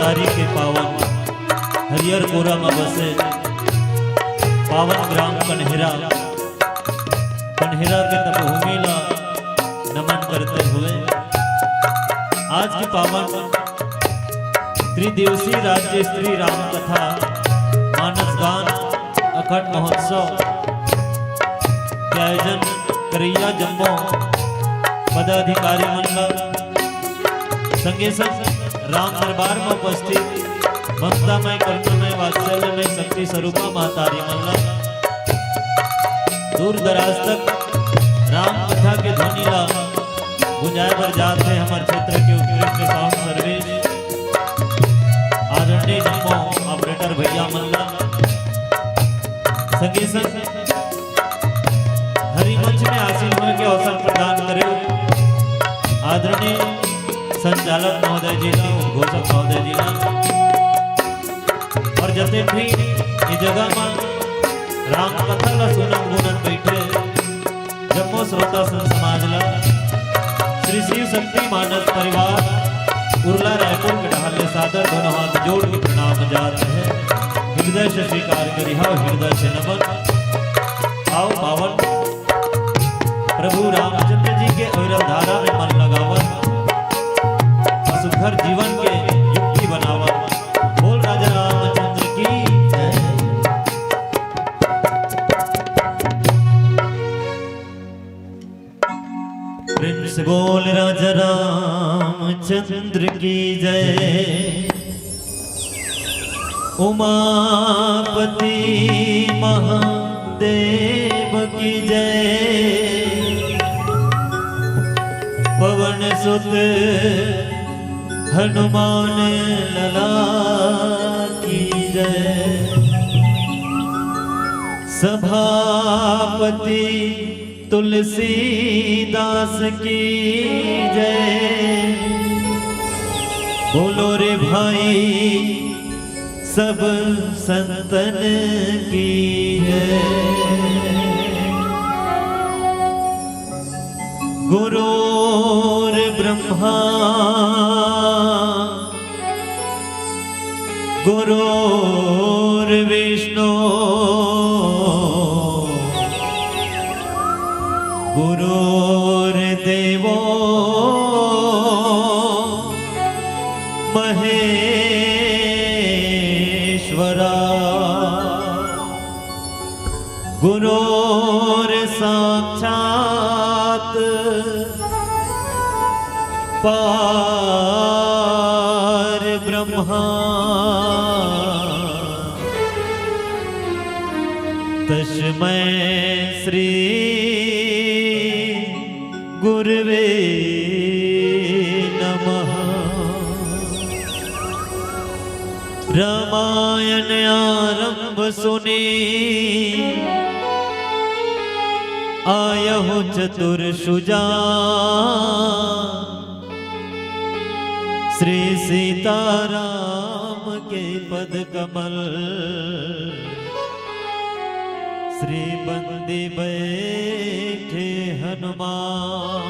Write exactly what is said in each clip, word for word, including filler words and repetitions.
तारीख के पावन हरियर कोरा म बसे पावन ग्राम कन्हेरा, कन्हेरा के तपभूमि ला नमन करते हुए आज के पावन त्रिदिवसीय राज्य स्त्री राम कथा मानस गान अखंड महोत्सव के आयोजन करइया जम्मो पदाधिकारी मन ला, संगे संग राम दरबार में उपस्थित ममतामय, करुणामय, वात्सल्यमय शक्ति स्वरूपा महतारी मन ला, दूर दराज तक राम कथा के ध्वनि ला गुंजाए बर जात हे हमर क्षेत्र के उत्कृष्ट साउंड सर्विस आदरणीय जम्मो ऑपरेटर भैया मन ला, संगे संग हरि मंच में आसीन होए के अवसर प्रदान करे आदरणीय संचालक महोदय जी ला, उद्घोषक महोदय जी ला, और जते भी ये जगह में राम कथा ला सुनत गुनत बैठे जम्मो श्रोता संत समाज ला श्री शिव शक्ति मानस परिवार उरला रायपुर के डहार ले सादर दोनों हाथ जोड़ के प्रणाम जात हे। हृदय से स्वीकार करिहा, हृदय से नमन। आओ पावन प्रभु रामचंद्र जी के अविरल धारा में मन लगावत, सुघर जीवन के युक्ति बनावत। बोल राजा रामचंद्र की जय। प्रेम से बोल राजा रामचंद्र की जय। उमापति महादेव की जय। पवन सुत हनुमान लला की जय। सभापति तुलसीदास की जय। बोलो रे भाई सब संतन की जय। गुरुर्ब्रह्मा गुरुर्विष्णु गुरुर्देवो महेश्वरा। गुरोर साक्षात पार ब्रह्मा तस्मै श्री गुरवे नमः। रामायण आरंभ सुनी आयहु चतुर सुजान। श्री सीताराम के पद कमल श्री बंदी बैठे हनुमान।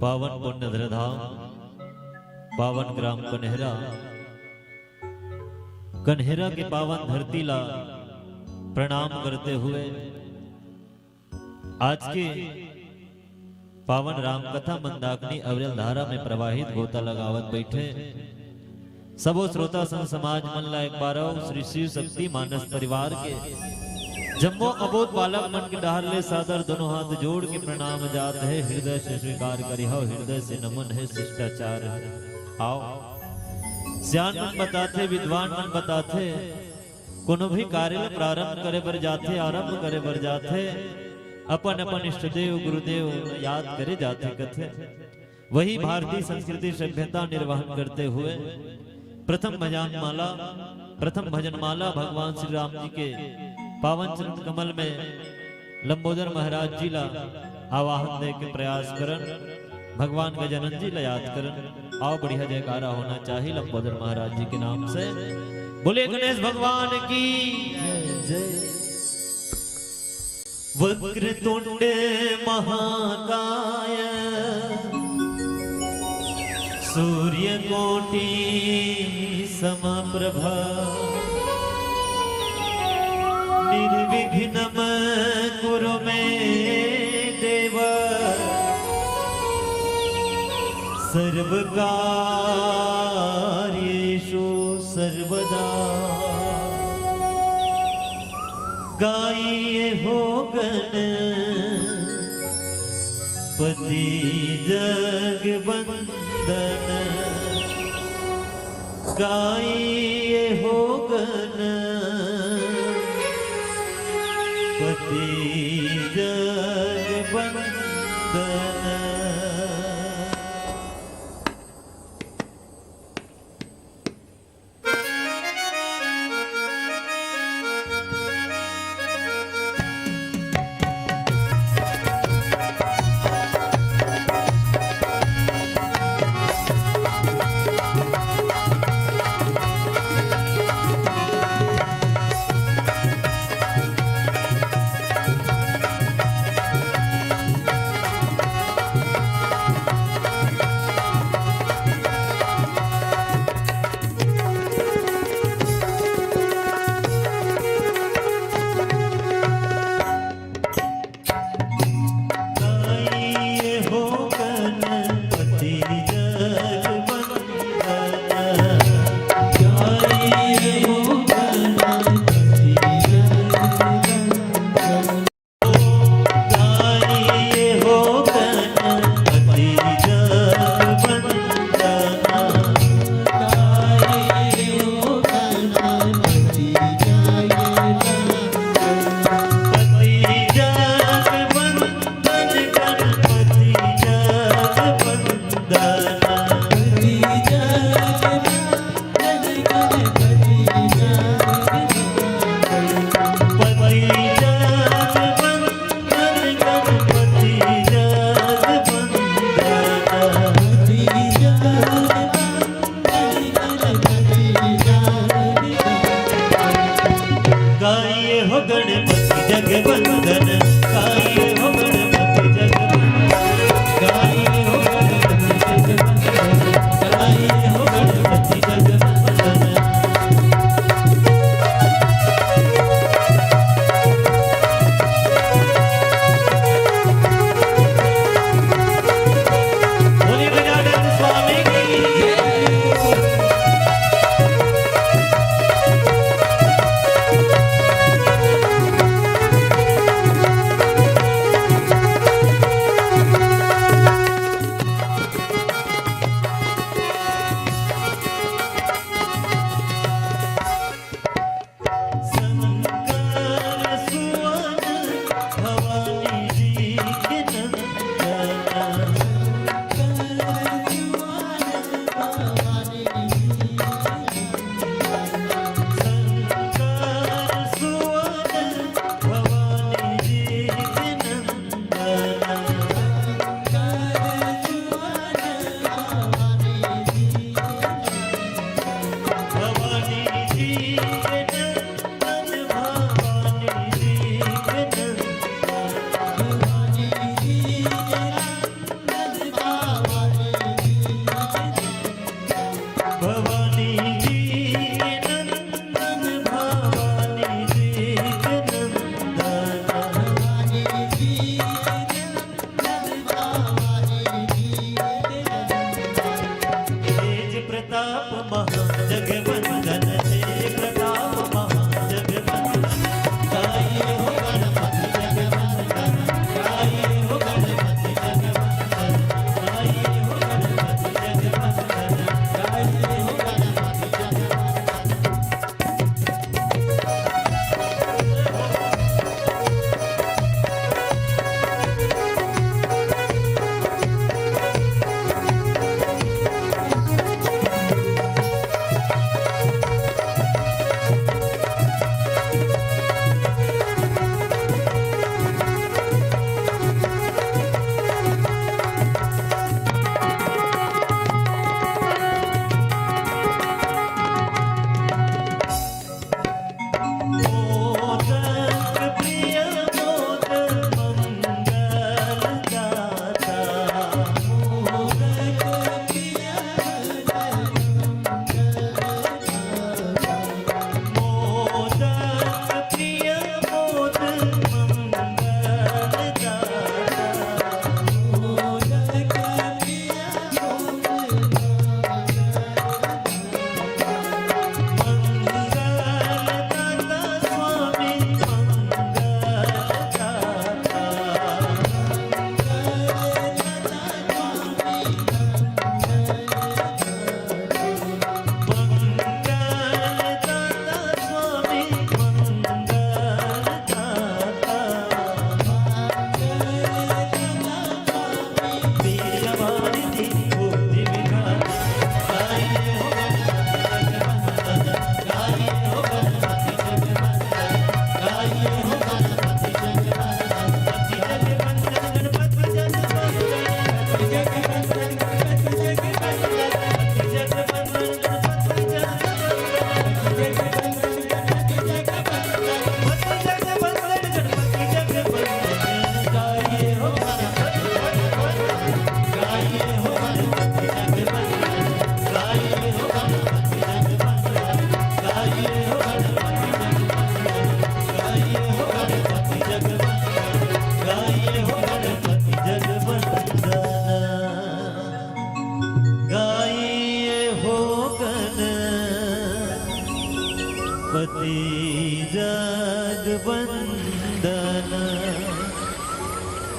पावन पुण्य धाम, पावन ग्राम कन्हेरा, कन्हेरा के पावन धरती ला प्रणाम करते हुए आज के पावन रामकथा मंदाकिनी अविरल धारा में प्रवाहित गोता लगावत बैठे सबो श्रोता संत समाज मन ला एक बार अउ श्री शिव शक्ति मानस परिवार के जम्मो अबोध बालक मन के डहार ले सादर दोनों हाथ जोड़ के प्रणाम जात हे। हृदय से स्वीकार करिहव, हृदय से नमन हे, शिष्टाचार हे। आओ, सियान मन बताथे, विद्वान मन बताथे, कोनो भी कार्य ल प्रारंभ करे बर जाथे, आरंभ करे बर जाथे, अपन अपन इष्ट देव गुरुदेव ल याद करे जाथे कथे। वही भारतीय संस्कृति सभ्यता निर्वहन करते हुए प्रथम भजन माला, प्रथम भजन माला भगवान श्री राम जी के पावन चरण कमल में लंबोदर महाराज जी ला आवाहन दे के प्रयास करन, भगवान गजानन जी ला याद करन। आओ, बढ़िया जयकारा होना चाहिए लंबोदर महाराज जी के नाम से। बोले गणेश भगवान की जय। वक्रतुंड महाकाय सूर्यकोटि समप्रभा निर्विघ्नं कुरु मे देव सर्वकार्येषु सर्वदा। गाइए हो गणपति जग वंदन, गाइए हो गणपति जग वंदन। गाइए हो गणपति जग वंदन, गाइए हो गणपति जग वंदन, गाइए हो गणपति जग वंदन, गाइए हो गणपति जग वंदन। बोलिए गजानन स्वामी की।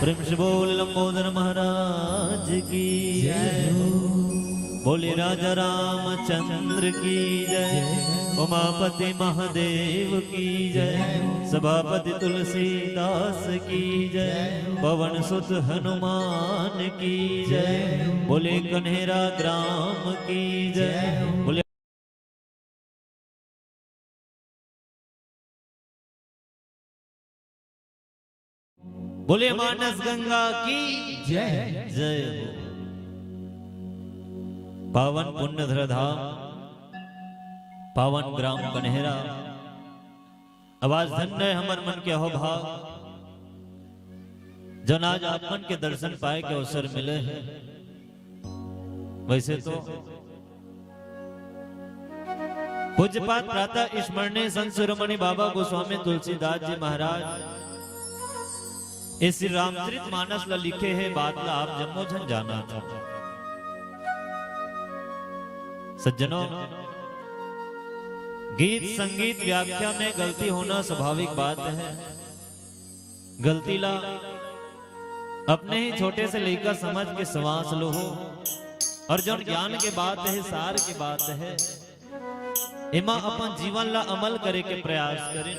प्रेम से बोल लंबोदर महाराज की जय हो। बोले राजा रामचंद्र की जय। जय हो। उमापति महादेव की जय। जय हो। सभापति तुलसीदास की जय। जय हो। पवन सुत हनुमान की जय। जय हो। बोले कन्हेरा ग्राम की जय। जय हो। बोले बोले मानस गंगा की जय। जय हो। पावन पुण्य धरा धाम, पावन ग्राम कन्हेरा। अब आज धन्य है हमर मन के अहोभाग, जौन आज आप मन के दर्शन पाए के अवसर मिले है। वैसे तो पूज्यपाद प्रातः स्मरणीय संत शिरोमणि बाबा गोस्वामी तुलसीदास जी महाराज ये श्री रामचरित मानस ला लिखे हे, बात ला आप जम्मो झन जानत हो। सज्जनों, गीत संगीत व्याख्या में गलती होना स्वाभाविक बात है। गलती ला अपने ही छोटे से लइका समझ के सांस लो हो, और जौन ज्ञान के बात है, सार के बात है, एमा अपन जीवन ला अमल करे के प्रयास करें।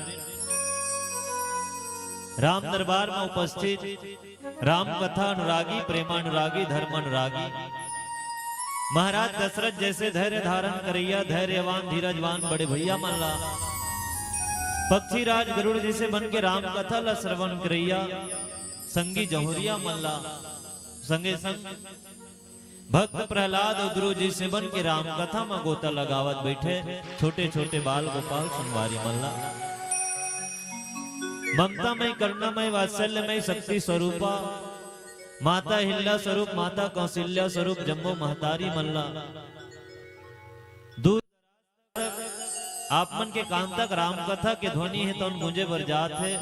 राम दरबार में उपस्थित राम कथा अनुरागी, प्रेमानुरागी, धर्म अनुरागी, महाराज दशरथ जैसे धैर्य धारण करैया, धैर्यवान, धीरजवान बड़े भैया मन ला, पक्षी राज गरुड़ जैसे बन के राम कथा ला श्रवण करैया, संगी जहुरिया मन ला, संगे संग भक्त प्रहलाद अउ ध्रुव जैसे बन के राम कथा म गोता लगावत बैठे छोटे छोटे बाल गोपाल संगवारी मन ला। ममतामय, करुणामय, वात्सल्यमय शक्ति स्वरूपा माता अहिल्या स्वरूप, माता कौशल्या स्वरूप जम्मो महतारी मन ला दूर आप मन के कान तक राम कथा के ध्वनि हे तौन गूंजे बर जात हे।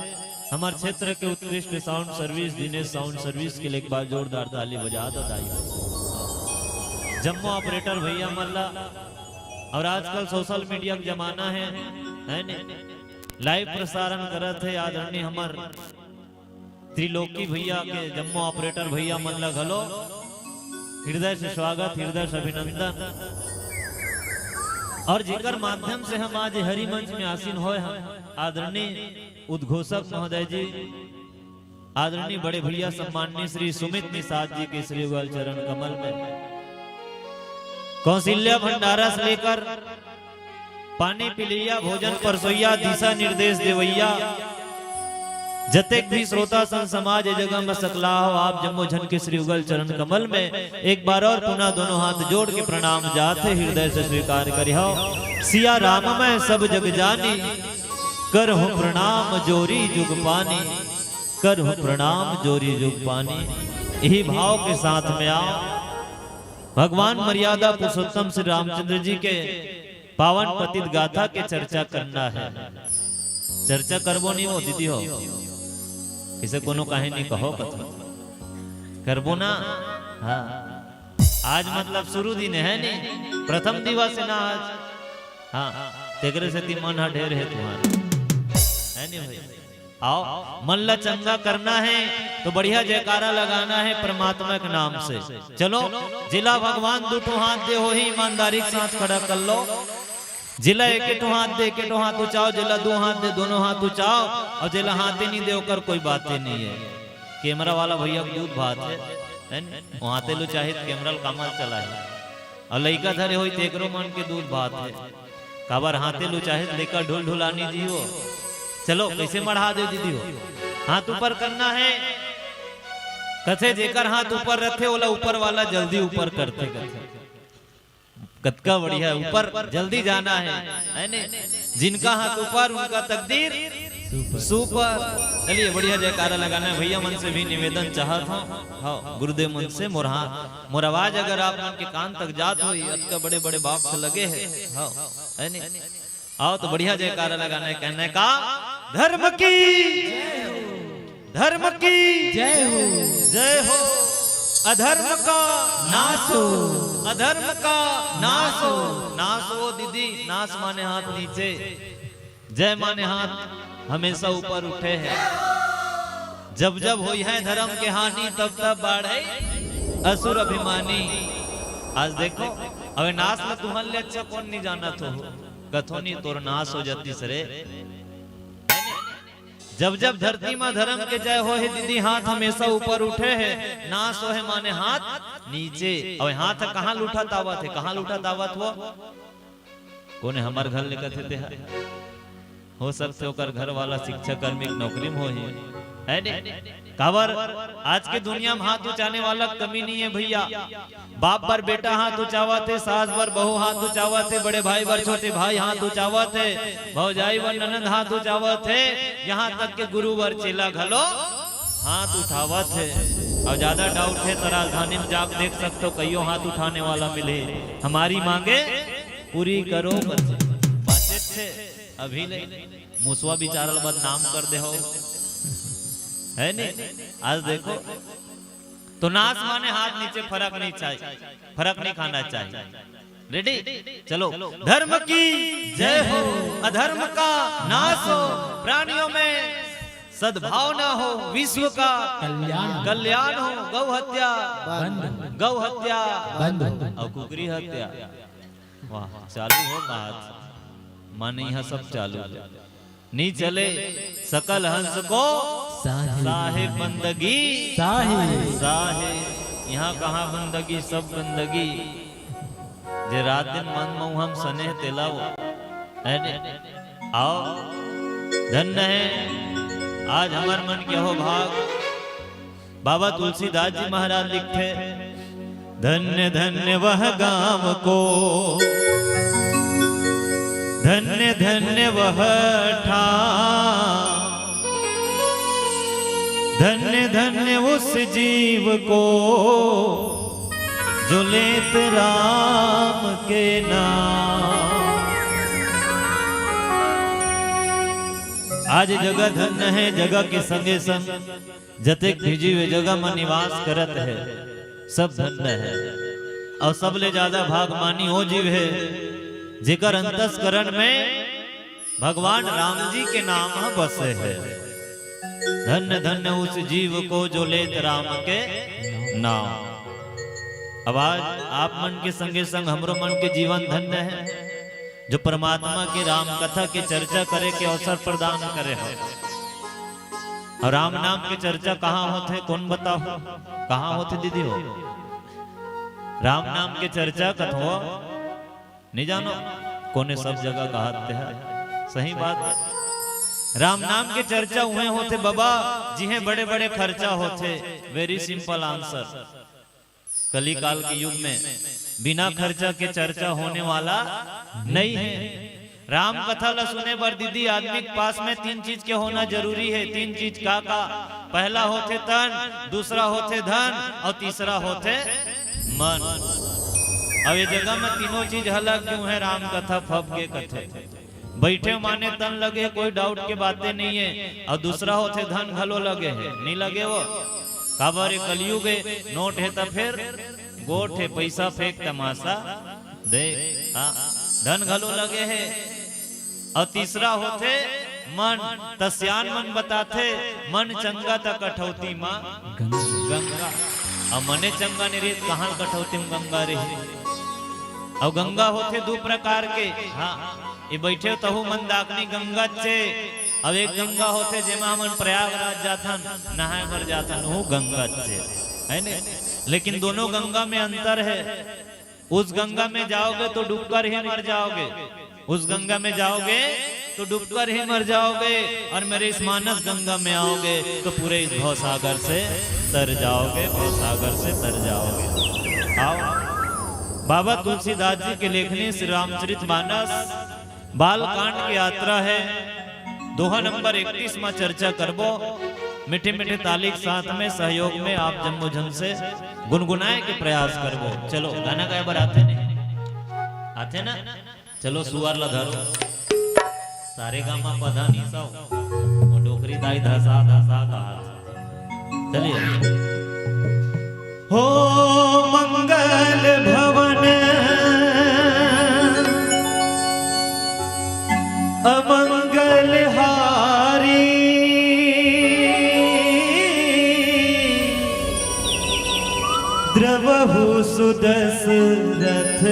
हमर क्षेत्र के उत्कृष्ट sound service Dinesh sound service के लिए एक बार जोरदार ताली बजा दो दाई। जम्मो ऑपरेटर भैया मन ला, और आजकल सोशल मीडिया के जमाना है, है ने? लाइव प्रसारण करत हे आदरणीय हमर त्रिलोकी भैया के जम्मो ऑपरेटर भैया मन ला घलो हृदय से स्वागत, हृदय से अभिनंदन। और जेकर माध्यम से हम आज हरिमंच में आसीन होए हैं, आदरणीय उद्घोषक महोदय जी, आदरणीय बड़े भैया सम्माननीय श्री सुमित निषाद जी के श्री युगल चरण कमल में कौशल्या भंडारा से लेकर पानी पिलैया, भोजन परसोइया, दिशा निर्देश देवैया, जतेक भी श्रोता संत समाज ए जगह में सकला हो, आप जम्मो झन के श्री युगल चरण कमल में एक बार और पुनः दोनों हाथ जोड़ के प्रणाम जात हे, हृदय से स्वीकार करिहो। सिया राम मैं सब जग जानी, करहु प्रणाम जोरी जुग पानी, करहु प्रणाम जोरी जुग पानी। यही भाव के साथ में आओ, भगवान मर्यादा पुरुषोत्तम श्री रामचंद्र जी के पावन पतित गाथा के चर्चा करना है। चर्चा करबो नहीं हो दीदी हो, किसे कोनो काहे नहीं कहो कथो करबो ना। हाँ, आज मतलब शुरू दिन है नहीं, प्रथम दिवस है ना आज। हाँ, तेकरे से ती मन हा ढेर है तुम्हारा, है नहीं भाई? आओ, मन ला चंगा करना है तो बढ़िया जयकारा लगाना है परमात्मा के नाम से। चलो, जिला भगवान दू ठो हाथ दे हो ही ईमानदारी के साथ खड़ा कर लो। जिला एक ठो हाथ दे, एक ठो हाथ ऊंचाओ, जिला दो हाथ दे, दोनों हाथ ऊंचाओ, और जिला हाथे नहीं दे ओकर कोई बाते नहीं है। कैमरा वाला भैया के दूध भात है, है न? वो हाथे लो चाहे कैमरा ल कामल चला है, और लइका धरे होई तेकरो मन के दूध भात है। काबर हाथे लो चाहे लेकर ढोल ढुलानी जी हो। चलो, कैसे मढ़ा दे दीदी हो? हाथ ऊपर करना है। कथे जेकर हाथ ऊपर रथे, ओला ऊपर वाला जल्दी ऊपर करथे, कथे। कतका बढ़िया, ऊपर जल्दी जाना है, है ने? जिनका हाथ ऊपर, उनका तकदीर सुपर। सुपर। चलिए, बढ़िया जयकारा लगाना है। भैया मन से भी निवेदन चाहत हूँ, हाँ, गुरुदेव मन से मोर हाथ, मोर आवाज अगर आप मन के कान तक जात हो, ये अतका बड़े बड़े बॉक्स लगे है, हाँ, है ने? आओ तो बढ़िया जयकारा लगाना है, कहना है का? धर्म की, धर्म की जय हो। जय हो। अधर्म का नाश हो। अधर्म का नाश हो। नाश हो दीदी, नाश माने हाथ नीचे, जय माने हाथ हमेशा ऊपर उठे हे। जब जब होई हे धर्म के हानि, तब तब बाढ़े असुर अभिमानी। आज देखो, अबे नास ला तुहन ले अच्छा कोन नहीं जानत हो, कथो नहीं तोर नास हो जातिस रे। जब जब धरती मा धर्म के जय हो हे दीदी, हाथ हमेशा ऊपर उठे हे, नास हो हे माने हाथ नीचे। अबे हाथ कहाँ लुठत आवत हे, कहाँ लुठत आवत हो? कोने हमर घर ले कथे ते हा? हो सकथे ओकर घर वाला शिक्षा कर्मी के नौकरी में होही, है ने? काबर आज के दुनिया में हाथ उचाने वाला कमी नहीं है भैया। बाप बर बेटा हाथ उचावत हे, सास बर बहू हाथ उचावत हे, बड़े भाई बर छोटे भाई हाथ उचावत हे, भौजाई बर ननद हाथ उचावत हे, यहाँ तक के गुरु बर चेला घलो हाथ उठावत हे। अउ ज्यादा doubt हे त राजधानी में जाके देख सकथो, कइयो हाथ उठाने वाला मिले, हमारी मांगे पूरी करो बस। बातचीत हे अभी ले, मुसवा बिचारा ल बदनाम कर दे हो, है ने? आज देखो तो नास माने हाथ नीचे, फरक नहीं चाही, फरक नहीं खाना चाही। Ready? चलो, धर्म की जय हो, अधर्म का नाश हो, प्राणियों में सद्भावना हो, विश्व का कल्याण। कल्याण हो, गौ हत्या बंद। गौ हत्या बंद। अउ कुकरी हत्या। वाह, चालू हो बात, माने यहाँ सब चालू हे। नी चले सकल हंस को साहे। साहे बंदगी साहे। साहे। यहाँ कहाँ बंदगी, सब गंदगी। जे रात दिन मन मऊहम सने तेला वो, है ने? आओ, धन्य हे आज हमर मन के हो भाग। बाबा तुलसीदास जी महाराज लिखथे, धन्य धन्य वह गांव को, धन्य धन्य वह ठाम, धन्य धन्य उस जीव को जो लेत राम के नाम। आज जगह धन्य हे, जगह के संगे संग जतेक भी जीव ए जगह म निवास करत हे, सब धन्य हे। अउ सबले ज्यादा भागमानी ओ जीव हे, जेकर अंतस्करण में भगवान राम जी के नाम ह बसे हे। धन्य धन्य उस जीव को जो लेत राम के नाम। अब आज आप मन के संगे संग हमरो मन के जीवन धन्य हे, जो परमात्मा के राम कथा के चर्चा करे के अवसर प्रदान करे हो। अउ राम नाम के चर्चा कहाँ होथे, कोन बताहू? कहाँ होथे दीदी हो? राम नाम के चर्चा कथो नहीं जानो, कोने सब जगह कहत हे। सही बात हे। राम नाम के चर्चा उहें होथे बाबा, जिहें बड़े-बड़े खर्चा होथे। Very simple answer। कलिकाल के युग में बिना खर्चा के चर्चा होने वाला नहीं हे। राम कथा ला सुने बर दीदी, आदमी के पास में तीन चीज के होना जरूरी हे। तीन चीज का का? पहला होथे तन, दूसरा होथे धन अउ तीसरा होथे मन। अब ये जगह में तीनों चीज हला क्यों हे, राम कथा फब के कथे। बइठे माने तन लगे, कोई doubt के बाते नहीं हे। अउ दूसरा होथे धन घलो लगे हे, नहीं लगे वो? काबर ये कलयुग हे, नोट हे त फेर गोठ हे, पैसा फेंक तमाशा देख। हाँ, धन घलो लगे हे। अउ तीसरा होथे मन, त सियान मन बताथे, मन चंगा त कठौती मा गंगा। गंगा। अउ मने चंगा नहीं रही त कहाँ कठौती मा गंगा रही? अउ गंगा होथे दू प्रकार के। हाँ, ये बइठे तहू मंदाकिनी गंगा चे, अउ एक गंगा होथे जेमा हमन प्रयागराज जाथन, नहाए बर जाथन, वो गंगा चे, है ने? लेकिन दोनों गंगा में अंतर हे। उस गंगा में जाओगे तो डूबकर ही मर जाओगे, उस गंगा में जाओगे तो डूबकर ही मर जाओगे, और मेरे इस मानस गंगा में आओगे तो पूरे इस भवसागर से तर जाओगे, भवसागर से तर जाओगे। आओ, बाबा तुलसीदास जी के लेखनी श्री रामचरित मानस बालकांड की यात्रा हे। दोहा नंबर इकतीस मा चर्चा करबो। मीठे मीठे ताली के साथ में, सहयोग में आप जम्मो झन से गुनगुनाए के प्रयास करबो। चलो, गाना गाए बर आथे नहीं? आथे ना? चलो, सुअर ला धरो। सारे गामा पधा नी सा। वो डोकरी दाई धसा धसा कहा। चलिए। हो मंगल भवन अमंगल हारी, सुदशरथ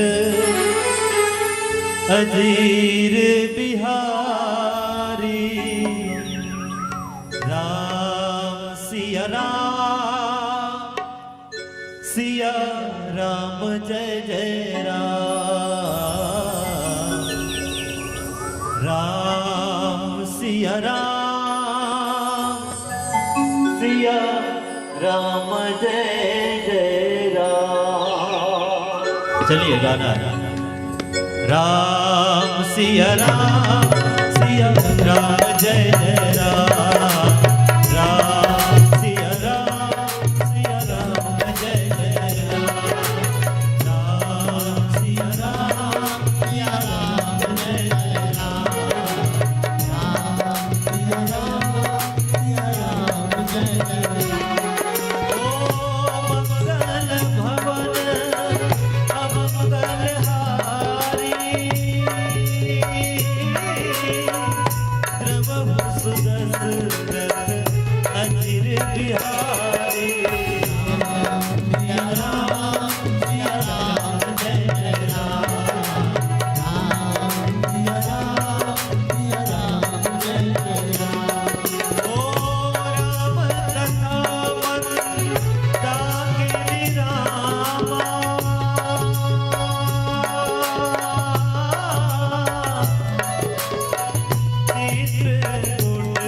अजीर बिहारी। राम सिया राम, सिया राम जय जय राम। राम सिया राम, सिया राम जय जय राम। चलिए गाना है। राम सिया राम, सिया राम जय जय राम। राम सिया राम, सिया राम जय जय राम। राम सिया राम, सिया राम जय जय राम। राम सिया राम, सिया राम जय जय राम। ओ मंगल भवन अमंगल हारी, द्रवहु सुदशरथ अजिर बिहारी। राम सिया राम, सिया राम जय जय राम। राम सिया राम, सिया राम जय जय राम। ओ राम कथा मन ताके निरामा। चित्रकूट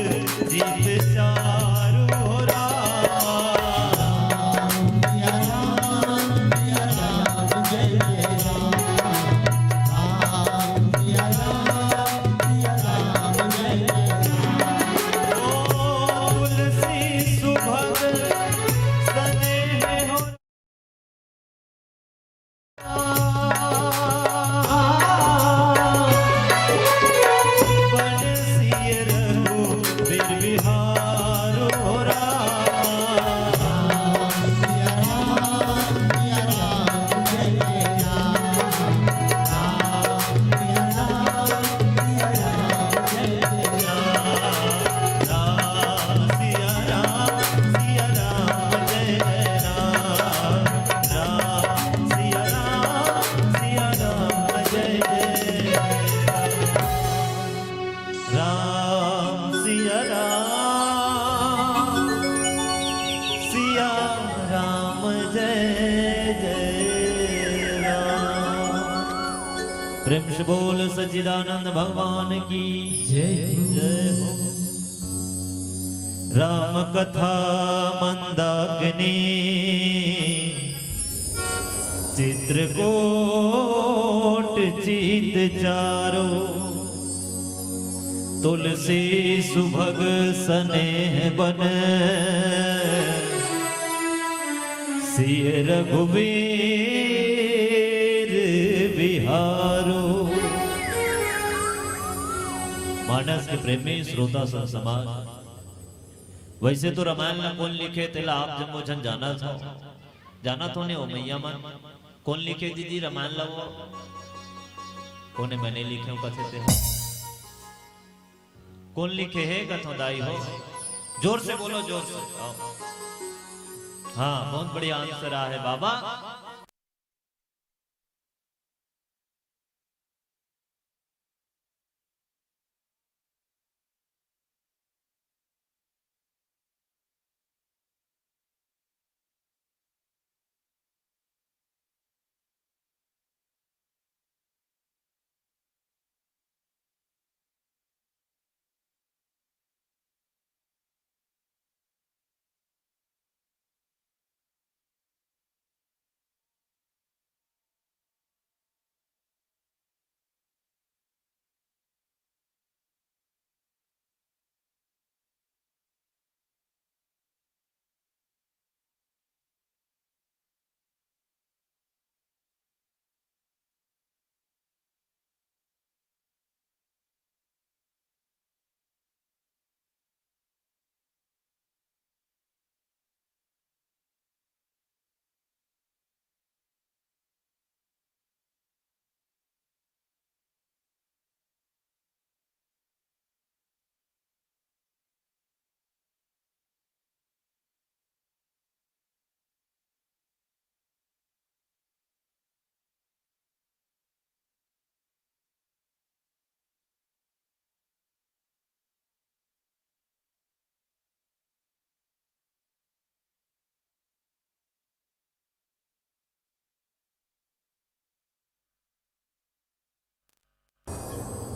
जीत चारु राम। ओ तुलसी सुभग सनेह हो। राम सिया राम, सिया राम जय जय राम। प्रेम से बोल सच्चिदानंद भगवान की जय। जय हो। राम कथा मंदाकिनी चित्रकूट जीत चारो। तुलसी सुभग सनेह बन सिय रघुवीर बिहारो। मानस के प्रेमी श्रोता संत समाज, वैसे तो रामायण ला कोन लिखे तेला आप जम्मो झन जानत हो, जानत हो ने ओ मैया मन? कोन लिखे दीदी रामायण ला वो? कोने मैंने लिखे हो कथे ते हो? कोन लिखे हे कथो दाई हो? जोर से बोलो, जोर से। आओ। हाँ, बहुत बढ़िया आंसर आ है बाबा।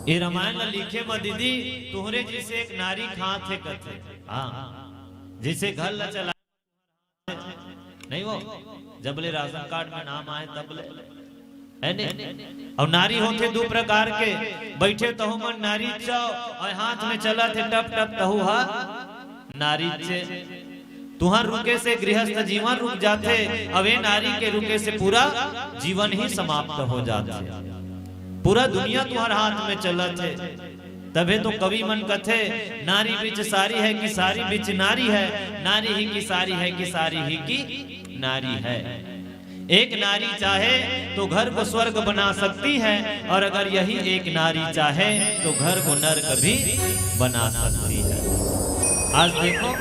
ये रामायण ला लिखे म दीदी, तुहरे जैसे एक नारी खात हे कथे। हाँ, जैसे घर ला चला, नहीं वो, जब ले राशन कार्ड में नाम आए तब ले, है ने? और नारी होथे दू प्रकार के, बैठे तहु मन नारी चाव, और हाथ में चलत हे टप टप तहु हा नारी चे। तुहर रुके से गृहस्थ जीवन रुक जाथे, अवे नारी के रुके से पूरा जीवन ही समाप्त हो जाथे। पूरा दुनिया तुहर हाथ में चलत हे। तभे तो कवि मन कथे, नारी बिच सारी है कि सारी बिच नारी है, नारी ही की सारी है कि सारी ही की नारी है। एक नारी चाहे तो घर को स्वर्ग बना सकती है, और अगर यही एक नारी चाहे तो घर को नर्क भी बना सकती है। आज देखो,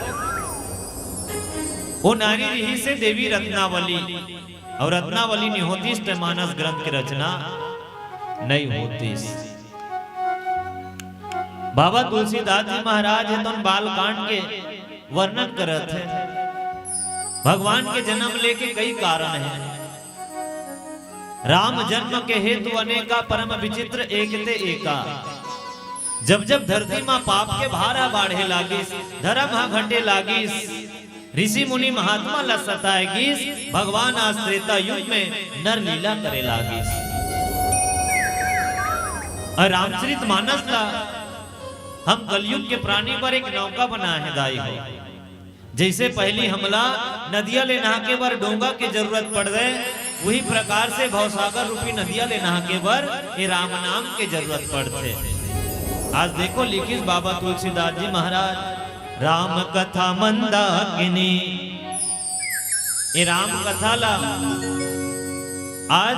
वो नारी रहिसे देवी रत्नावली, और रत्नावली नहीं होतिस त मानस ग्रंथ की रचना नहीं होतिस। बाबा तुलसीदास जी महाराज हे तो बाल कांड के वर्णन करत हे। भगवान के जन्म लेके कई कारण हे। राम जन्म के हेतु अनेका, परम विचित्र एक ते एका। जब जब धरती मा पाप के भार ह बाढ़े लागिस, धर्म ह घटे लागिस, ऋषि मुनि महात्मा ला सताए गिस, भगवान आज त्रेता युग में नर लीला करे लागिस। और रामचरित मानस ला हम कलयुग के प्राणी बर एक नौका बनाए हे दाई हो। जैसे पहली हमला नदिया ले नहाके बर डोंगा के जरूरत पड़ गए, वही प्रकार से भवसागर रूपी नदिया ले नहाके बर ये राम नाम के जरूरत पड़थे। आज देखो लिखिस बाबा तुलसीदास जी महाराज, राम कथा मंदाकिनी। ये राम कथा ला आज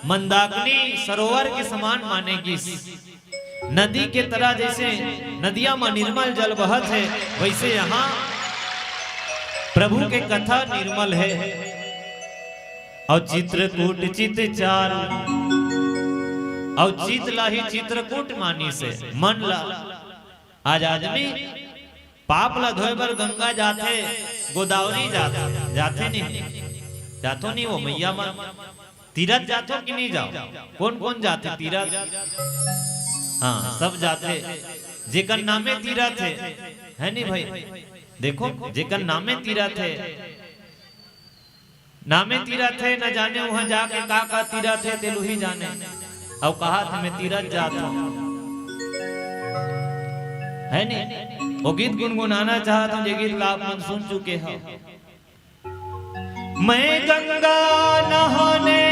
मंदाकिनी सरोवर के समान माने गिस। नदी के तरह जैसे नदिया म निर्मल जल बहत हे, वैसे यहाँ प्रभु के कथा निर्मल हे। और चित्रकूट चित चारु, और चित ला ही चित्रकूट मानिस हे, मन ला। आज आदमी पाप ला धोए बर गंगा जाथे, गोदावरी जाथे, जाथे नहीं, जाथो नहीं वो मैया मन। तीरथ जाथो कि नहीं जाओ? कौन कौन जाथे तीरथ? हाँ, सब जाथे। जेकर नामे तीरथ हे, है नहीं भाई? देखो, जेकर नामे तीरथ हे, नामे तीरथ हे, न जाने वहाँ जाके का का तीरथ हे, तेलू ही जाने। अउ कहा था मैं तीरथ जात हूँ, है नहीं? वो गीत गुनगुनाना चाहत हूँ, ये गीत ला आप मन सुन चुके हो। मैं गंगा नहाने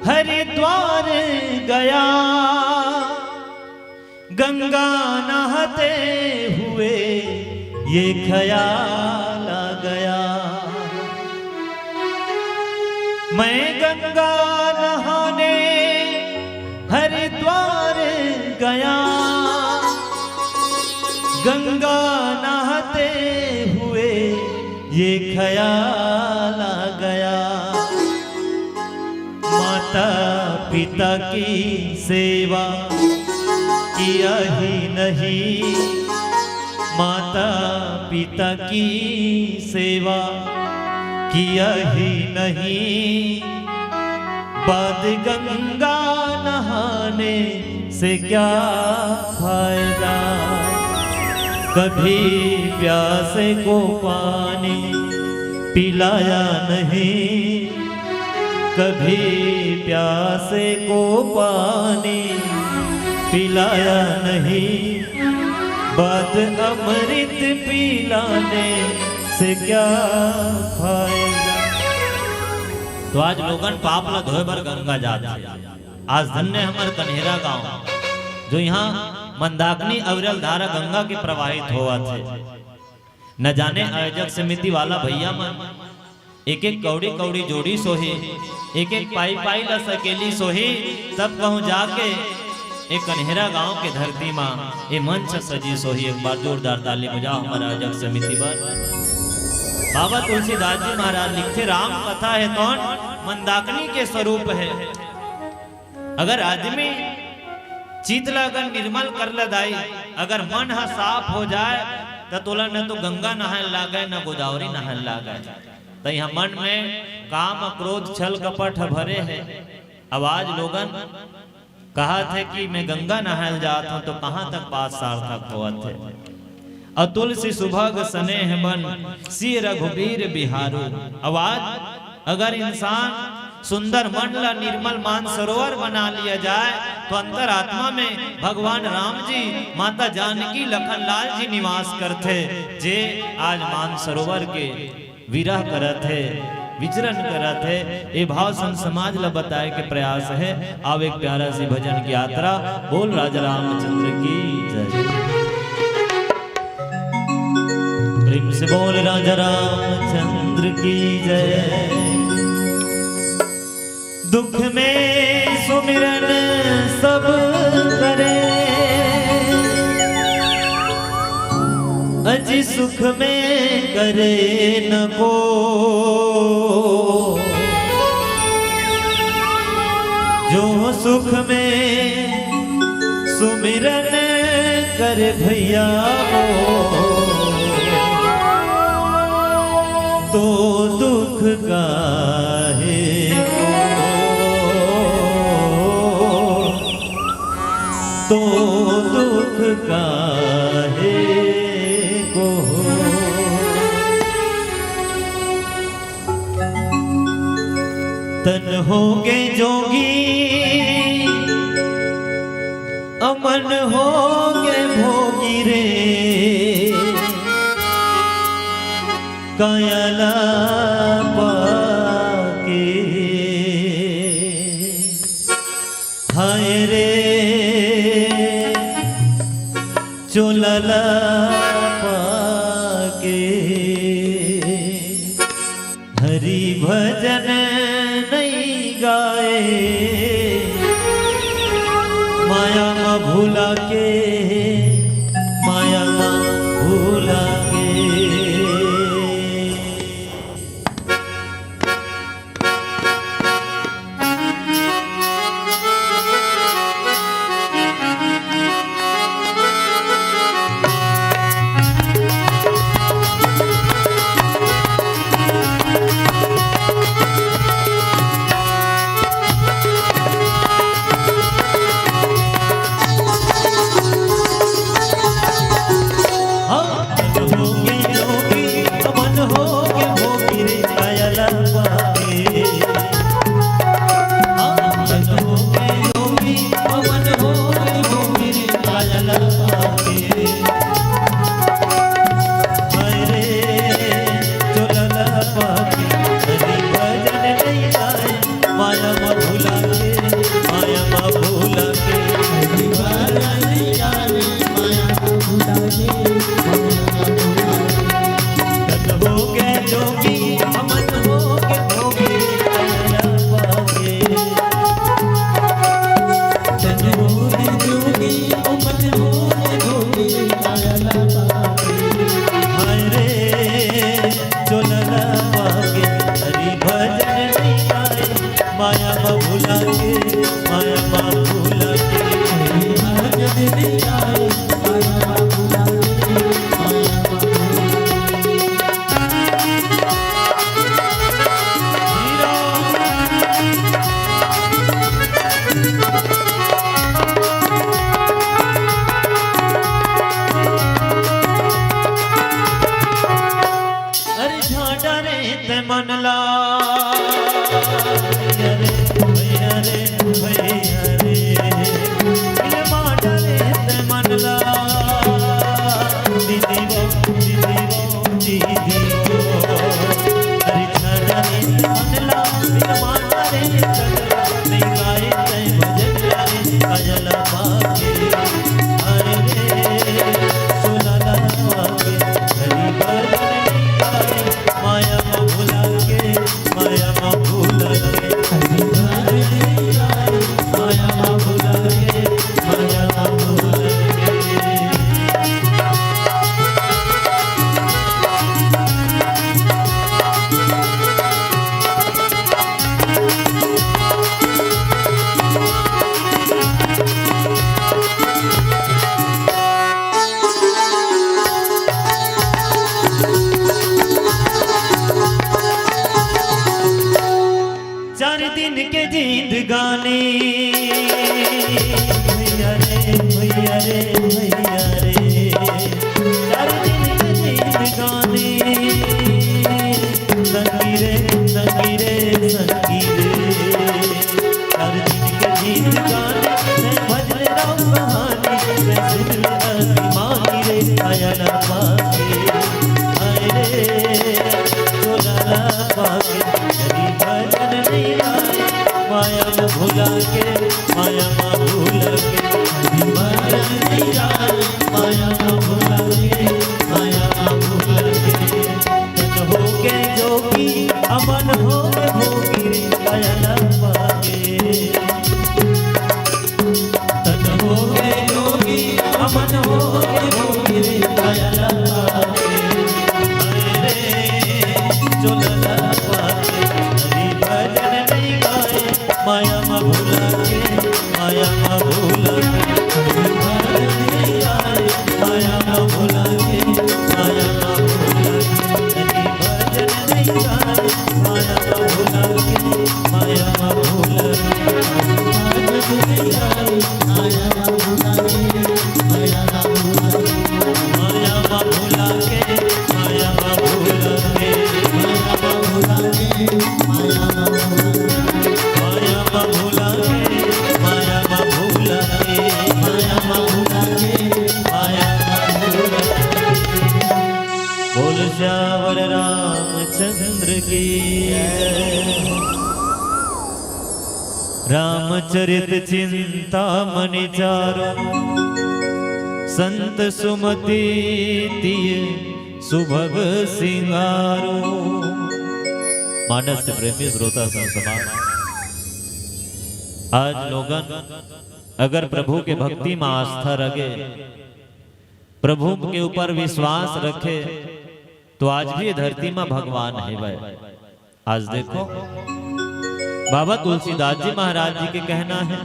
हरिद्वार गया, गंगा नहाते हुए ये ख्याल आ गया। मैं गंगा नहाने हरिद्वार गया, गंगा नहाते हुए ये ख्याल आ गया। माता पिता की सेवा किया ही नहीं, माता पिता की सेवा किया ही नहीं, बाद गंगा नहाने से क्या फायदा। कभी प्यासे को पानी पिलाया नहीं, कभी प्यासे को पानी पिलाया नहीं, बाद अमृत पिलाने से क्या फायदा। तो आज लोगन पाप ला धोए बर गंगा जात हे। आज धन्य हमर कन्हेरा गांव, जो यहाँ मंदाकिनी अविरल धारा गंगा के प्रवाहित होवत हे। न जाने आयोजक समिति वाला भैया मन एक एक कौड़ी कौड़ी जोड़िस होही, एक एक पाई पाई ला सकेलिस होही, तब कहूँ जाके ए कन्हेरा गांव के धरती मा ए मंच सजिस होही। एक बार जोरदार ताली बजाओ हमर आयोजक समिति बर। बाबा तुलसीदास जी महाराज लिखथे, राम कथा हे तौन मंदाकिनी के स्वरूप हे। अगर आदमी चित ला अगर निर्मल कर ले दाई, अगर मन ह साफ हो जाए, त तोला न तो गंगा नहाए लागे, न गोदावरी नहाए लागे। त यहाँ मन में काम, क्रोध, छल, कपट ह भरे हे। अब आज लोगन कहत हे कि मैं गंगा नहाय ल जात हंव, तो कहां तक बात सार्थक होवत हे। अतुल सि सुभग स्नेह बन, सिय रघुबीर बिहारू। अगर इंसान सुंदर मन ला निर्मल मानसरोवर बना लिया जाए, तो अंतरात्मा में भगवान राम जी, माता जानकी, लखन लाल जी निवास करथे, जे आज मानसरोवर के विरह करत हे, विचरण करत हे। ए भाव संत समाज ला बताए के प्रयास हे। आव एक प्यारा सी भजन की यात्रा। बोल राजा रामचंद्र की जय। प्रेम से बोल राजा रामचंद्र की जय। दुख में सुमिरन सब करे, अजी सुख में करे न को। जो सुख में सुमिरन करे भैया हो, तो दुख काहे को, तो दुख काहे को। तन होगे जोगी, अमन होगे भोगी रे, काया ला पाके। हाय रे, चोला ला पाके। हरि भजन नइ गाए, माया म भुला के, माया म भुला के। अरे झांटा रे ते मन ला, भैया रे, भैया रे, भैया रे। दिल मांडा रे ते मन ला, दीदी वो, दीदी वो, दीदी वो। अरे झांटा रे ते मन ला, दिल मांडा रे ते मन ला। चार दिन के जिंदगानी, रे भैया रे, चार दिन के जिंदगानी, संगी रे, संगी रे, संगी रे। चार दिन के जिंदगानी, मैं भजन राम कहानी, मैं सुन ले अभिमानी रे, आया ना पाके। हाय रे, चोला ला पाके, हरि भजन नहीं गाए, माया में भुला के, माया में भुला के, हरि भजन नहीं गाए, माया में भुला के, माया में भुला के। तन हो के जोगी, अमन हो के भोगी, आया ना पाके। तन हो के जोगी, अमन हो के भोगी, आया ना पाके। अरे, चोला ला पाके, हरि भजन नहीं गाए, माया में भुला के, माया में भुला के, हरि भजन नहीं गाए, माया में भुला के, माया में भुला के, हरि भजन नहीं गाए, माया में भुला के, माया में भुला के, हरि भजन नहीं गाए, माया में भुला के, माया में भुला के, माया में भुला के, माया में भुला के, माया में भुला के, माया में भुला के, माया में भुला के, माया में भुला के, माया में भुला के, माया में भुला के। बोल सियावर रामचंद्र की जय। रामचरित चिंतामणि चारो, संत सुमति तिय सुभग सिंगारो। मानस के प्रेमी श्रोता संत समाज, आज लोगन अगर प्रभु के भक्ति में आस्था रखे, प्रभु के ऊपर विश्वास रखे, तो आज भी ये धरती में भगवान हेवय। आज देखो, बाबा तुलसीदास जी महाराज जी के कहना है,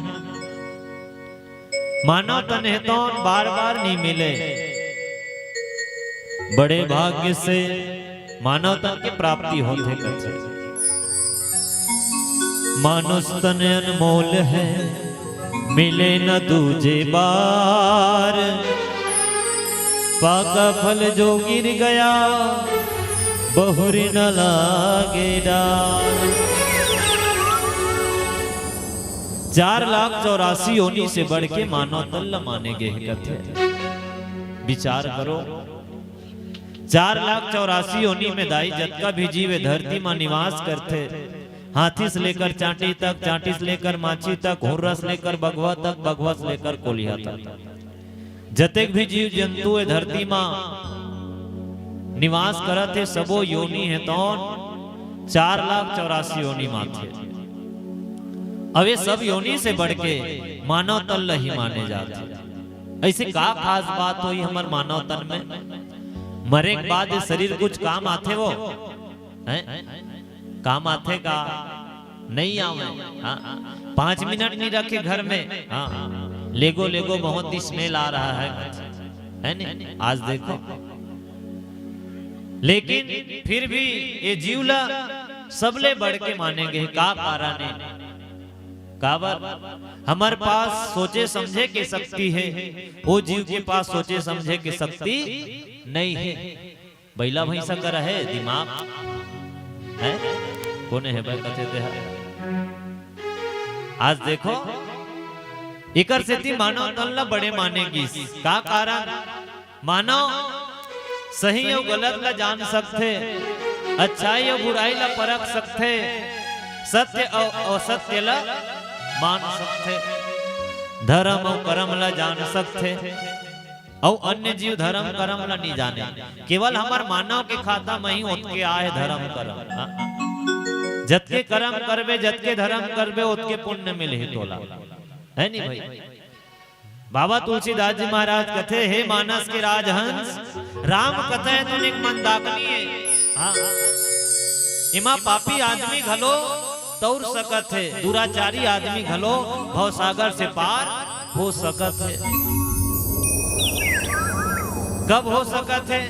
मानव तन हे तौन बार बार नहीं मिले, बड़े भाग्य से मानव तन के प्राप्ति होथे कथे। मानुष तन अनमोल है, मिले न दूजे बार। पाका फल जो गिर गया, बहुरी न लागे डार। चार लाख चौरासी योनि से बढ़ के मानव तन ल माने गे हे कथे। विचार करो, चार लाख चौरासी योनि में दाई जतका भी जीव ए धरती म निवास करथे, हाथी से लेकर चांटी तक, चांटी से लेकर माछी तक, हुर्रा से लेकर बघवा तक, बघवा से लेकर कोलिहा तक, जतेक भी जीव जंतु ए धरती म निवास करत हे, सबो योनि हे तौन चार लाख चौरासी योनि म आथे। अब ये सब योनि से बढ़ के मानव तन ल ही माने जाथे। ऐसे का खास बात होही हमर मानव तन में? मरे के बाद ये शरीर कुछ काम आथे वो? हैं? काम आथे का? नहीं आवे। हाँ, पाँच मिनट नहीं रखे घर में। हाँ, लेगो, लेगो, बहुत smell आ रहा है, है नहीं? आज देखो, लेकिन फिर भी ये जीव ला सबले बढ़ के माने गे। का कारण हे? काबर? हमर पास सोचे समझे के शक्ति हे, वो जीव के पास सोचे समझे के शक्ति नहीं हे। बइला भैंसा करा हे दिमाग हे? कोने हे बे कथे तेहा? आज देखो, एकर सेती मानव तन ला बड़े माने गिस। का कारण? मानव सही अउ गलत ला जान सकथे, अच्छाई अउ बुराई ला परख सकथे, सत्य अउ असत्य ला मान सकथे, धर्म अउ करम ला जान सकथे। अउ अन्य जीव धर्म करम ला नी जाने, केवल हमर मानव के खाता म ही ओतके आए धर्म करम। हाँ। जतके करम करबे, जतके धर्म करबे, ओतके पुण्य मिलही तोला, हे नी भाई? बाबा तुलसीदास जी महाराज कथे, हे मानस के राजहंस, राम कथा हे तो एक मंदाकिनी हे। हाँ। एमा पापी आदमी घलो तौर सकत हे, दुराचारी आदमी घलो भवसागर से पार हो सकत हे। कब हो सकत हे?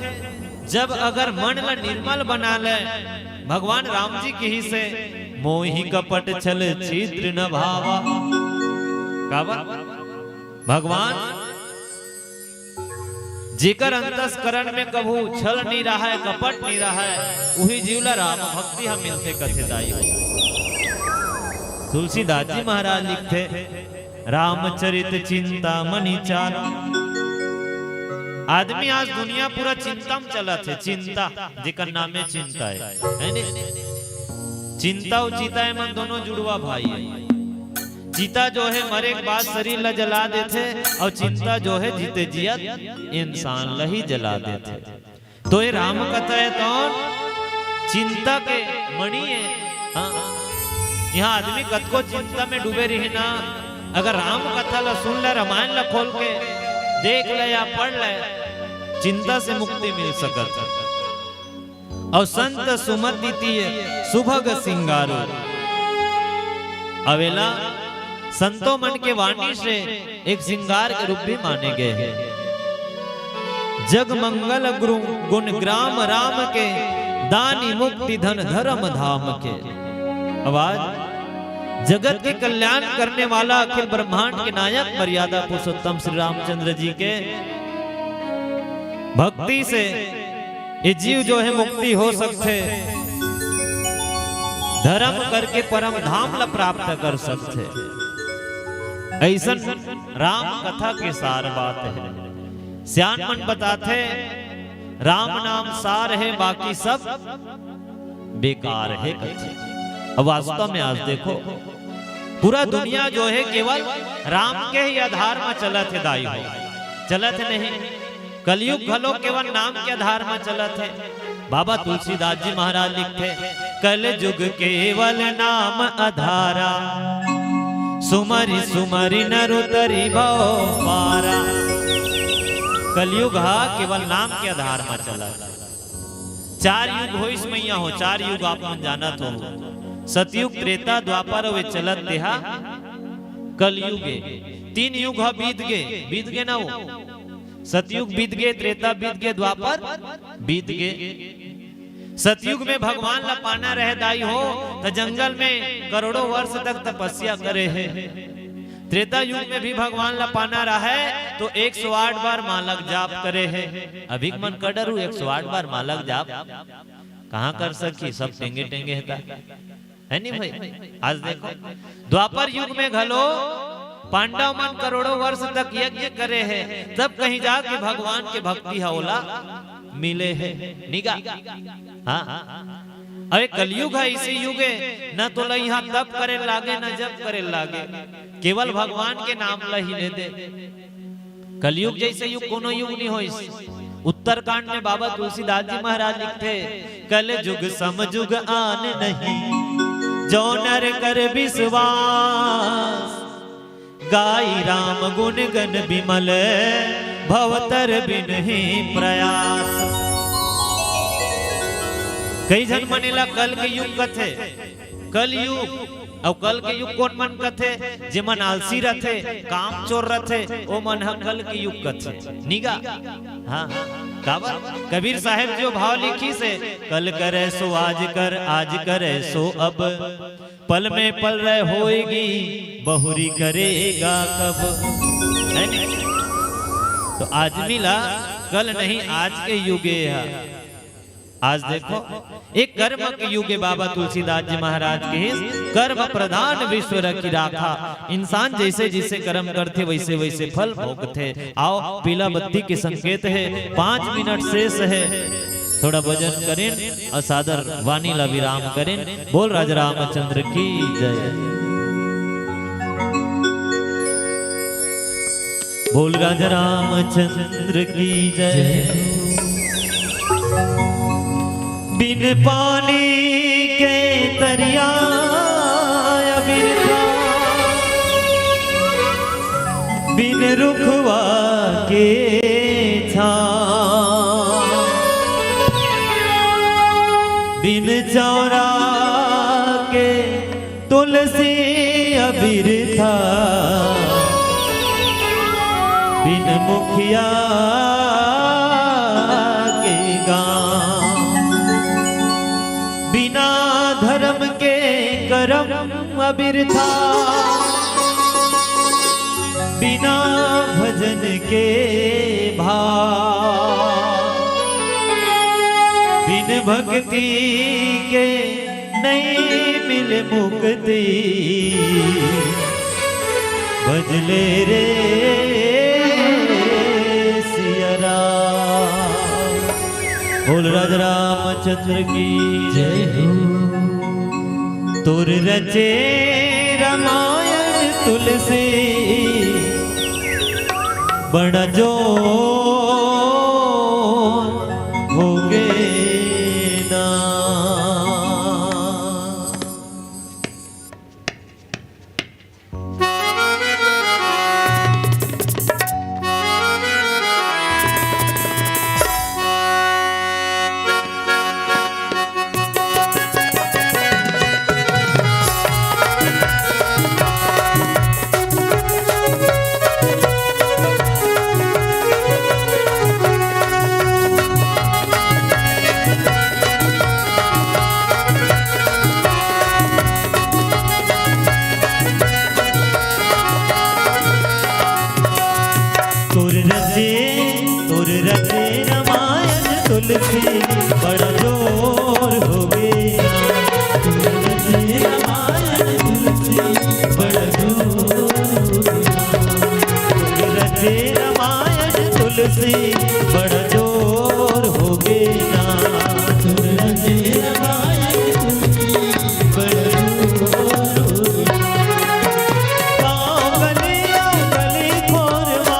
जब अगर मन ला निर्मल बना ले। भगवान राम जी किहिसे, मोहि कपट छल छिद्र न भावा। काबर? भगवान जेकर अंतस्करण में कभू छल नी रहय, कपट नी रहय, उही जीव ला राम भक्ति ह मिलथे कथे दाई हो। तुलसीदास जी महाराज लिखथे, "रामचरित चिंतामणि चार।" आदमी आज दुनिया पूरा चिंता में चलत हे, चिंता, जेकर नामे चिंता हे, हे नी? चिंता अउ चिता, एमन दोनों जुड़वा भाई हे। चिता जो हे मरे के बाद शरीर ला जला देथे, अउ चिंता जो हे जीते जियत इंसान ला ही जला देथे। तो ये राम कथा हे तौन चिंता के मणि हे। हाँ, यहाँ आदमी कतको चिंता में डूबे रही ना, अगर राम कथा ला सुन ले, रामायण ला खोल के देख ले या पढ़ ले, चिंता से मुक्ति मिल सकत हे। अउ संत सुमति तिय सुभग सिंगारो। अवेला संतों मन के वाणी से एक सिंगार के रूप भी माने गए हे। "जग मंगल गुरु गुण ग्राम राम के, दानी मुक्ति धन धर्म धाम के।" आवाज, जगत के कल्याण करने वाला अखिल ब्रह्मांड के नायक मर्यादा पुरुषोत्तम श्री रामचंद्र जी के भक्ति से ये जीव जो हे मुक्ति हो सकथे, धर्म करके परम धाम ला प्राप्त कर सकथे। अइसन राम कथा के सार बात हे। सियान मन बताथे, "राम नाम सार हे, बाकी सब बेकार हे," कथे। अब वास्तव में आज देखो, पूरा दुनिया जो हे केवल राम के ही आधार म चलत हे दाई हो, चलत हे नहीं? कलयुग घलो केवल नाम के आधार म चलत हे। बाबा तुलसीदास जी महाराज लिखथे, "कलयुग केवल नाम आधारा, सुमरि सुमरि नर तरि भव पारा।" कलयुग हा केवल नाम के आधार म चलत हे। चार युग होइस मैया हो, चार युग आप मन जानत हो, सतयुग, त्रेता, द्वापर अउ ये चलत तेहा कलयुग हे। तीन युग ह बीत गे, बीत गे ना वो। सतयुग बीत गे, त्रेता बीत गे, द्वापर बीत गे। सतयुग में भगवान ला पाना रहे दाई हो, त जंगल में करोड़ों वर्ष तक तपस्या करे हे। त्रेता युग में भी भगवान ला पाना रहे, तो एक सौ आठ बार मालक जाप करे हे। अभी के मन कर डरू एक सौ आठ बार मालक जाप कहाँ कर सकी, सब टेंगे टेंगे हेता। हे नी भाई? आज देखो, द्वापर युग में घलो पांडव मन करोड़ों वर्ष तक यज्ञ करे हे, तब कहीं जाके भगवान के भक्ति ह ओला मिले हे। निगा, हाँ, अरे कलयुग हे, इसी युग हे, न तो ला यहाँ तप करे लागे, न जप करे लागे, केवल भगवान के नाम ला ही ले दे। कलयुग जैसे युग कोनो युग नहीं होइस। उत्तरकांड में बाबा तुलसीदास जी महाराज लिखथे, "कल जुग सम जुग आन नहीं, जो नर कर विश्वास। गाई राम गुण गन विमल, भवतर बिन ही प्रयास।" कई झन मन एला कल के युग कथे, कल युग। अउ कल के युग कोन मन कथे? जेमन आलसी रथे, काम चोर रथे, ओ मन ह कल के युग कथे। निगा, हाँ, काबर? कबीर साहेब जो भाव लिखिस हे, "कल करे सो आज कर, आज करे सो अब, पल में पल रह होएगी, बहुरी करेगा कब।" हे नी? तो आदमी ला कल नहीं, आज के युग हे। आज देखो, एक कर्म के युग हे। बाबा तुलसीदास जी महाराज कहिस, "कर्म प्रधान विश्व रखि राखा।" इंसान जैसे जैसे कर्म करथे, वैसे वैसे फल भोगथे। आओ, पीला बत्ती के संकेत हे, पाँच मिनट शेष हे, थोड़ा भजन करें अउ सादर वाणी ला विराम करें। बोल राजा रामचंद्र की जय। बोल राजा रामचंद्र की जय। बिन पानी के तरिया अबिरथा, बिन रुखवा के छाँव, बिन चौरा के तुलसी अबिरथा, बिन मुखिया के गाँव, बिना धर्म के करम अबिरथा, बिना भजन के भाव। बिन भक्ति के नइ मिले मुक्ति, भज ले रे सिया राम। बोल राजा रामचंद्र की जय हो। तोर रचे रामायण तुलसी बड़ा जोर होगे ना। तोर रचे, तोर रचे रामायण तुलसी बड़ा जोर होगे ना। तोर रचे रामायण तुलसी बड़ा जोर होगे ना। तोर रचे रामायण तुलसी बड़ा जोर होगे ना। तोर रचे रामायण तुलसी बड़ा जोर होगे ना। गाँव गली अउ गली खोर मा,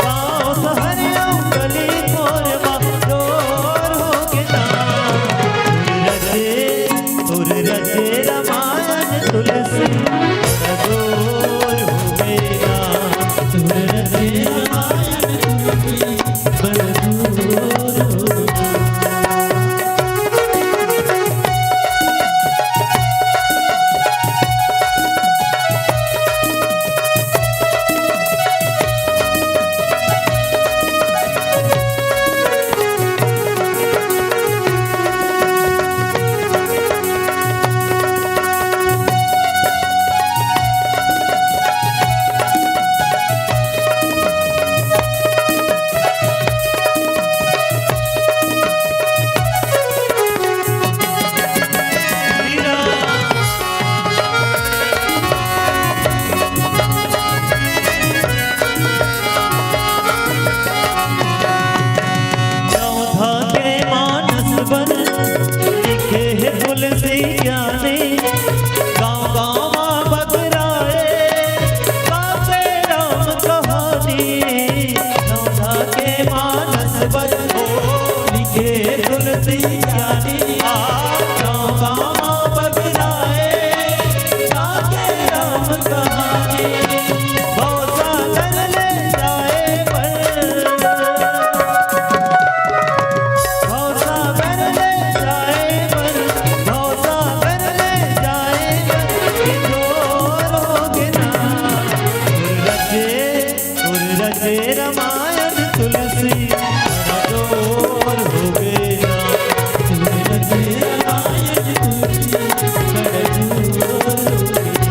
गाँव शहर अउ गली खोर मा जोर होगे ना। तोर रचे, तोर रचे रामायण तुलसी बड़ा जोर होगे ना। तोर रचे रामायण तुलसी बड़ा जोर होगे ना। नवधा के मानस बर लिखे हे तुलसी ज्ञानी, गाँव गाँव मा बगराए गाथे राम कहानी। नवधा के मानस बर हो लिखे तुलसी ज्ञानी, आ गाँव गाँव मा बगराए गाथे राम कहानी। भवसागर ले जाए बर, भवसागर ले जाए बर, भवसागर ले जाए बर, कि जोर होगे ना। तोर रचे, तोर रचे रामायण तुलसी बड़ा जोर होगे ना। तोर रचे रामायण तुलसी बड़ा जोर होगे ना।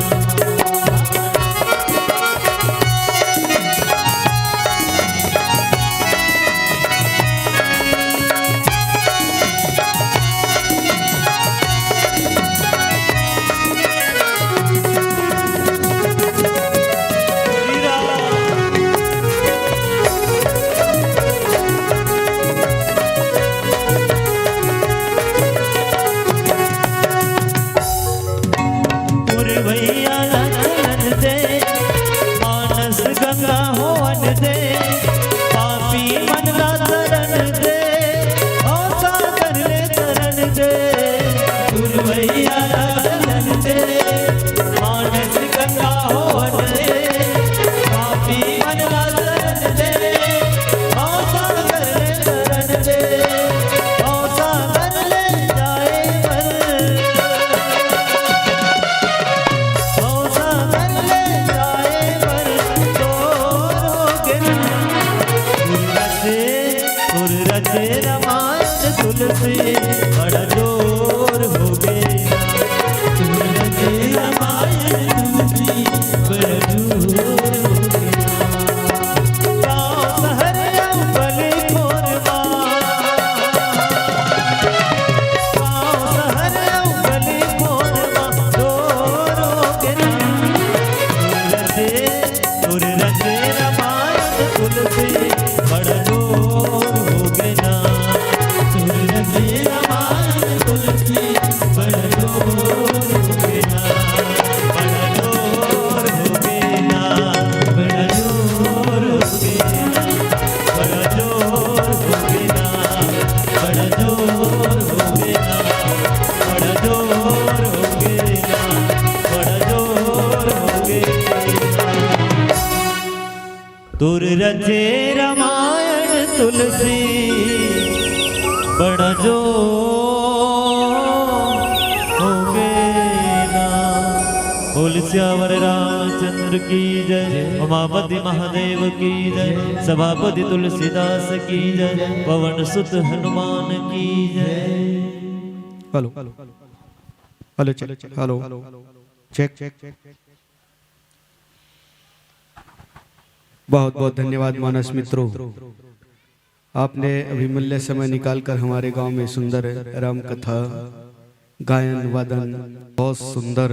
पुरवैया ला चलन दे, मानस गंगा होवन दे, पापी मन ला तरन दे, भवसागर ले तरन दे। पुरवैया ला चलन दे, मानस गंगा होवन दे, पापी मन ला तरन दे, भवसागर ले तरन दे। भवसागर ले जाए बर, भवसागर ले जाए बर जोर होगे ना। तोर रचे, तोर रचे रामायण तुलसी बड़ा जोर होगे ना। तोर रचे रामायण तुलसी बड़ा जोर गुर रचे रामायण तुलसी बड़ा जो होगे ना। बोल सियावर रामचंद्र की जय, उमापति महादेव की जय, सभापति तुलसीदास की जय, पवन सुत हनुमान की जय। Hello, hello, check, hello, check. बहुत बहुत धन्यवाद मानस मित्रों, आपने अभिमूल्य समय निकालकर हमारे गांव में सुंदर राम कथा, गायन वादन, बहुत सुंदर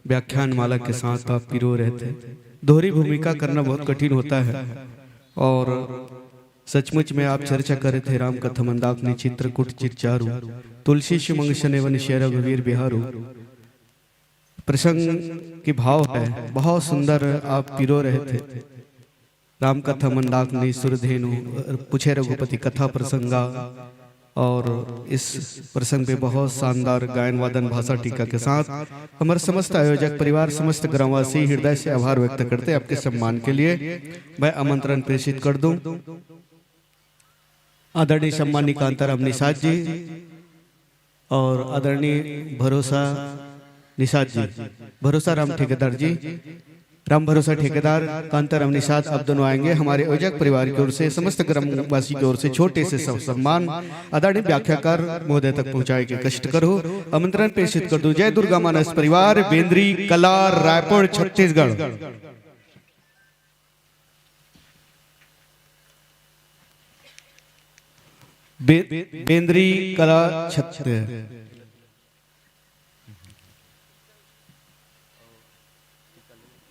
व्याख्यान माला के साथ आप पिरो रहे थे। दोहरी भूमिका करना बहुत कठिन होता है और सचमुच में आप चर्चा करे थे राम कथा मंदाकिनी चित्रकूट चिरचारू, तुलसी सुमंग सनेवन शेर रघुवीर बिहारू। प्रसंग के भाव है, बहुत सुंदर आप पिरो रहे थे। राम कथा मंदाकिनी सुरधेनु, पूछे रघुपति कथा प्रसंगा, और इस प्रसंग पे बहुत शानदार गायन वादन भाषा टीका के साथ हमारे समस्त आयोजक परिवार, समस्त ग्रामवासी हृदय से आभार व्यक्त करते हैं आपके सम्मान के लिए। मैं आमंत्रण प्रेषित कर दूं आदरणीय सम्मानित कांताराम निषाद जी और आदरणीय भरोसा निषाद जी, भरोसा राम ठेकेदार जी, राम भरोसा ठेकेदार, कांताराम निषाद, आप दोनों आएंगे। हमारे आयोजक परिवार की ओर से, समस्त ग्रामवासी की ओर से छोटे से सब सम्मान आदरणीय व्याख्याकार महोदय तक पहुंचाए के कष्ट करो। आमंत्रण प्रेषित कर दो। जय दुर्गा मानस परिवार, बेंद्री कला, रायपुर, छत्तीसगढ़। बे-, बेंद्री कला छत्तीसगढ़।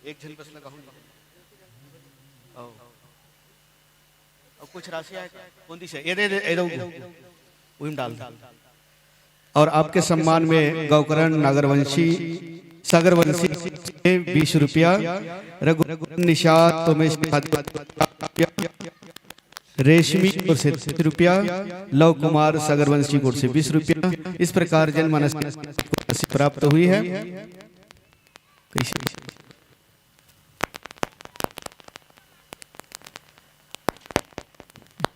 एक झन बस लगा हो। और कुछ राशि आए, कौन दिशा? ये दे, दे, ये दो। उही में डाल दे। और आपके सम्मान में गौकरण नागरवंशी, सागरवंशी से बीस रुपया, रघु निषाद तोमेश, रेशमी की ओर से तीस रुपया, लव कुमार सागरवंशी की ओर से बीस रुपया। इस प्रकार जनमानस को राशि प्राप्त हुई है। कैसे?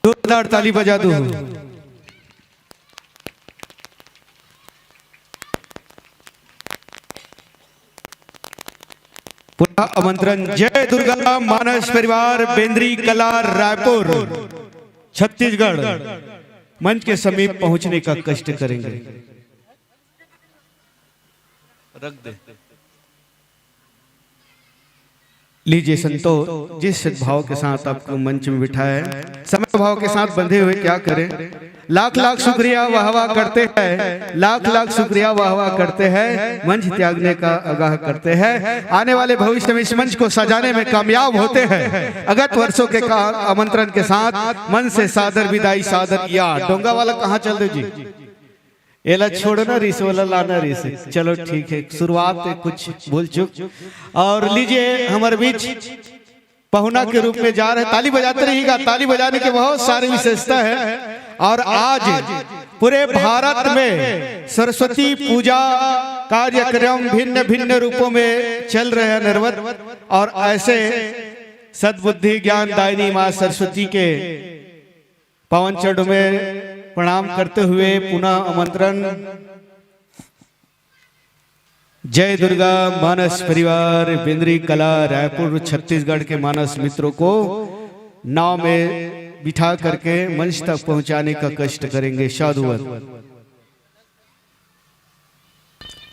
जोरदार ताली बजा दो। पुनः आमंत्रण, जय दुर्गा मानस परिवार, बेंद्री कला, रायपुर, छत्तीसगढ़। मंच के समीप पहुंचने का कष्ट करेंगे। रख दे। लीजिए संतो, जिस सद्भाव के साथ आपको मंच में बिठाया है, समय भाव के साथ बंधे हुए क्या करें। लाख लाख शुक्रिया, वाह वाह करते हैं, लाख लाख शुक्रिया, वाह वाह करते हैं। मंच त्यागने का आगाह करते हैं। आने वाले भविष्य में इस मंच को सजाने में कामयाब होते हैं। अगत वर्षों के का-, आमंत्रण के साथ मन से सादर विदाई, सादर या डोंगा वाला कहाँ चल दे जी? एला छोड़ना रिस, वाला लाना रिस। चलो ठीक है, शुरुआत है कुछ भूल चूक। और लीजिए हमारे बीच पहुना के रूप में जा रहे, ताली बजाते रहिएगा। ताली बजाने की बहुत सारी विशेषता है। और आज पूरे भारत में सरस्वती पूजा कार्यक्रम भिन्न भिन्न रूपों में चल रहे हैं, निर्वत। और ऐसे सद्बुद्धि ज्ञान दायिनी माँ सरस्वती के पावन चरणों में प्रणाम करते हुए पुनः आमंत्रण। जय दुर्गा मानस परिवार, बेंद्री कला, रायपुर, छत्तीसगढ़ के मानस मित्रों को नाव में बिठा करके मंच तक पहुंचाने का कष्ट करेंगे। साधुवत।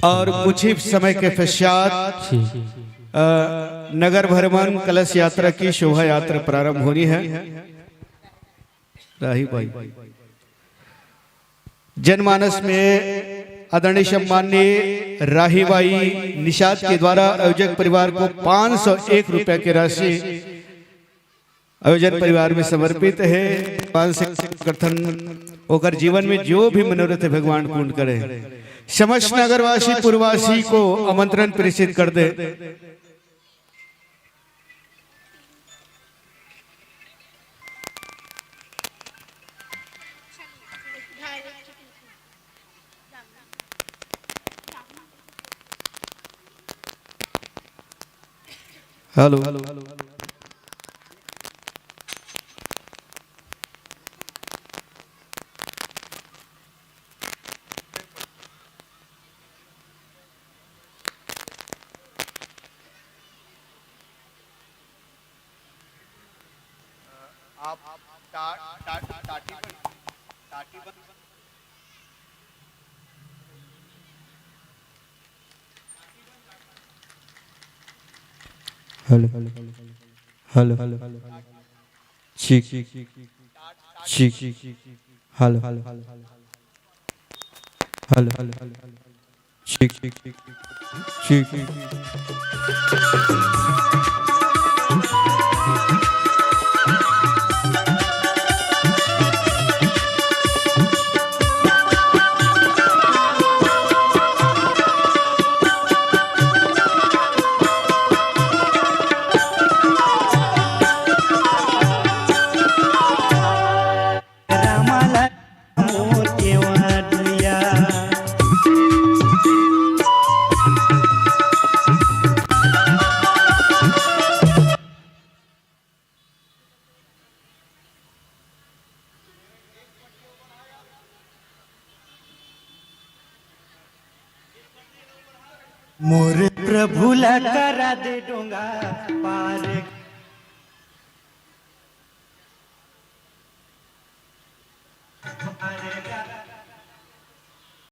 और कुछ ही समय के पश्चात, अ, नगर भ्रमण कलश यात्रा की शोभा यात्रा प्रारंभ होनी है। राही बाई। जनमानस में आदरणीय सम्माननीय राही बाई निषाद के द्वारा आयोजक परिवार को पाँच सौ एक रुपया की राशि आयोजन परिवार में समर्पित है। भगवान से कथन ओकर जीवन में जो भी मनोरथ है भगवान पूर्ण करे। समस्त नगरवासी पुरवासी को आमंत्रण प्रेषित कर दे। हेलो। आप टा-, टा-, टाटी बन, टाटी बन। Hello, hello, hello, hello, hello, hello, hello. चीक, चीक, चीक, चीक, चीक, चीक, चीक, चीक। Hello, hello, hello, hello, hello. Hello, hello, hello, hello. चीक, चीक, चीक, चीक, चीक, चीक। रामा ला मोर केवा दुया। मोर प्रभु ला करा दे डोंगा पार।